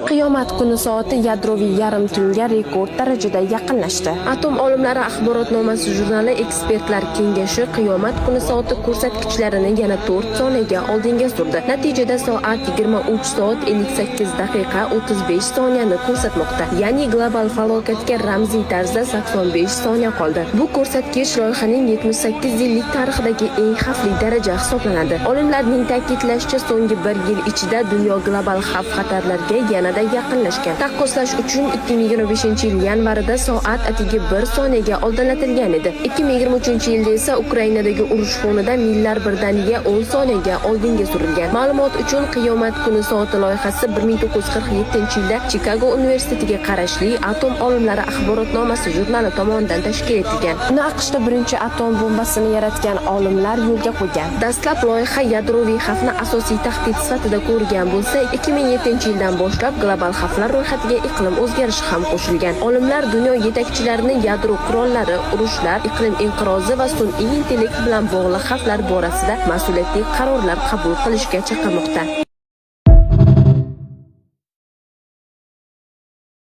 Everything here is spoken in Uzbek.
Qiyomat kuni soati yadroviy yarim tunga rekord darajada yaqinlashdi. Atom olimlari axborotnomasi jurnali ekspertlar kengashi qiyomat kuni soati ko'rsatkichlarini yana 4 soniyaga oldinga surdi. Natijada soat 23 soat 58 daqiqa 35 soniyani ko'rsatmoqda. Ya'ni global falokatga ramziy tarzda 85 soniya qoldi. Bu ko'rsatkich loyihaning 78 yillik tarixidagi eng xavfli daraja hisoblanadi. Olimlarning ta'kidlashicha, so'nggi bir yil ichida dunyo global xavf-xatarlarga yanada yaqinlashgan. Taqqoslash uchun, 2025-yil yanvarida soat atigi 1 soniyaga oldinlatilgan edi. 2023-yilda esa Ukrainadagi urush fonida millar birdaniga 10 soniyaga oldinga surilgan. Ma'lumot uchun, Qiyomat kuni soati loyihasi 1947-yilda Chikago universitetiga qarashli Atom olimlari axborotnomasi jurnali tomonidan tashkil etilgan. Uni AQShda birinchi atom bombasini yaratgan olimlar yo'lga qo'ygan. Dastlab loyiha yadroviy xavfni asosiy tahdid sifatida ko'rgan bo'lsa, 2007-yildan boshlab global xavflar ro'yxatiga iqlim o'zgarishi ham qo'shilgan. Olimlar dunyo yetakchilarini yadro qurollari, urushlar, iqlim inqirozi va sun'iy intellekt bilan bog'liq xavflar borasida mas'uliyatli qarorlar qabul qilishga chaqirmoqda.